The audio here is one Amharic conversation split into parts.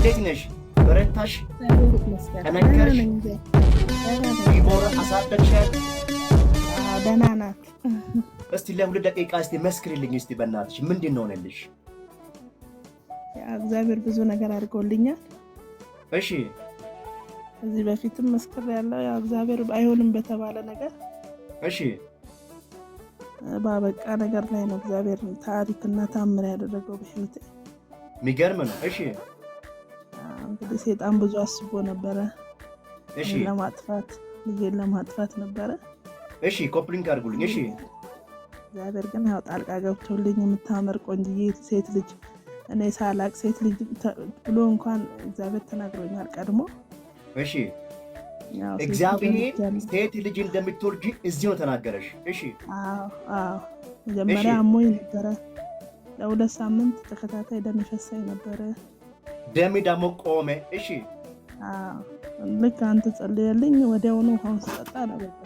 እንዴት ነሽ? በረታሽ? እግዚአብሔር ይመስገን። ደህና ጠነከርሽ? ነኝ። ደህና ነኝ። ዲቦራ አሳደግሻት? አዎ፣ ደህና ናት። እስቲ ለ2 ደቂቃ እስቲ መስክሪልኝ እስቲ በእናትሽ፣ ምንድን ነው ሆነልሽ? ያው እግዚአብሔር ብዙ ነገር አድርጎልኛል። ከዚህ በፊትም መስክሬያለሁ። ያው እግዚአብሔር አይሆንም በተባለ ነገር ባበቃ ነገር ላይ ነው እግዚአብሔር ታሪክና ታምር ያደረገው በህይወቴ። የሚገርም ነው። እንግዲህ ሴጣን ብዙ አስቦ ነበረ እኔን ለማጥፋት፣ ልጄን ለማጥፋት ነበረ። እሺ፣ copy link አድርጉልኝ። እግዚአብሔር ግን ያው ጣልቃ ገብቶልኝ የምታምር ቆንጅዬ ሴት ልጅ፣ እኔ ሳላቅ ሴት ልጅ ብሎ እንኳን እግዚአብሔር ተናግሮኛል ቀድሞ። ያው ሴት ልጅ እግዚአብሔር ወልጃለሁ። ሴት ልጅ እንደምትወልጂ እዚሁ ነው ተናገረሽ። አዎ፣ መጀመሪያ አሞኝ ነበረ። ለ2 ሳምንት ተከታታይ ደም ይፈሳኝ ነበረ። ደም ደግሞ ቆመ። አዎ፣ ልክ አንተ ጸልየልኝ ወዲያውኑ ውሃውን ስጠጣ ነው በቃ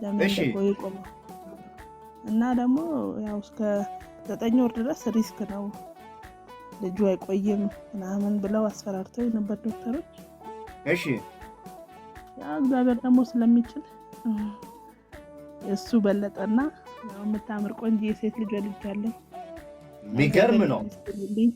ደሜ እንደቆየ ቆመ። እና ደግሞ ያው እስከ 9 ወር ድረስ risk ነው፣ ልጁ አይቆይም ምናምን ብለው አስፈራርተው ነበር ዶክተሮች። ያው እግዚአብሔር ደግሞ ስለሚችል እሱ በለጠና ያው የምታምር ቆንጆ የሴት ልጅ ወልጃለሁ። የሚገርም ነው። ይስጥልኝ።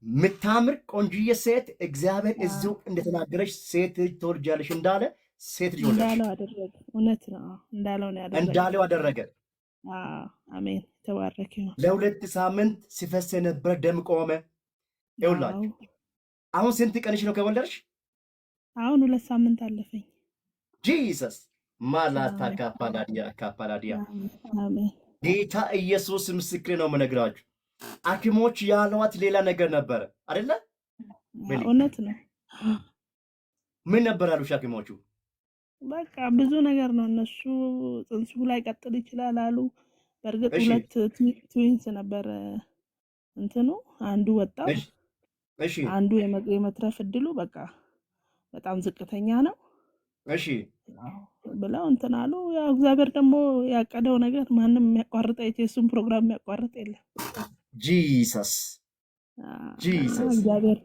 የምታምር ቆንጅዬ ሴት፣ እግዚአብሔር እዚሁ እንደተናገረሽ ሴት ልጅ ትወልጃለሽ እንዳለ ሴት ልጅ ወለድሽ። እንዳለው አደረገ። እውነት ነው። እንዳለው ነው ያደረገ። እንዳለው አደረገ። አዎ፣ አሜን። የተባረከ ይሁን። ለ2 ሳምንት ሲፈስ የነበረ ደም ቆመ። ይኸውላችሁ፣ አሁን ስንት ቀንሽ ነው ከወለድሽ? አሁን 2 ሳምንት አለፈኝ። Jesus ማላታ ካፓላዲያ ካፓላዲያ። አሜን። ጌታ ኢየሱስ ምስክሬ ነው የምነግራችሁ። ሐኪሞች ያሏት ሌላ ነገር ነበረ አይደለ? በሊ። እውነት ነው። ምን ነበር ያሉሽ ሐኪሞቹ? በቃ ብዙ ነገር ነው። እነሱ ጽንሱ ላይ ቀጥል ይችላል አሉ። በእርግጥ ሁለት twins ነበረ እንትኑ አንዱ ወጣ፣ እሺ እሺ አንዱ የመትረፍ እድሉ በቃ በጣም ዝቅተኛ ነው ብለው እንትን አሉ። ያው እግዚአብሔር ደግሞ ያቀደው ነገር ማንም የሚያቋርጥ፣ የሱን ፕሮግራም የሚያቋርጥ የለም። Jesus Jesus። እግዚአብሔር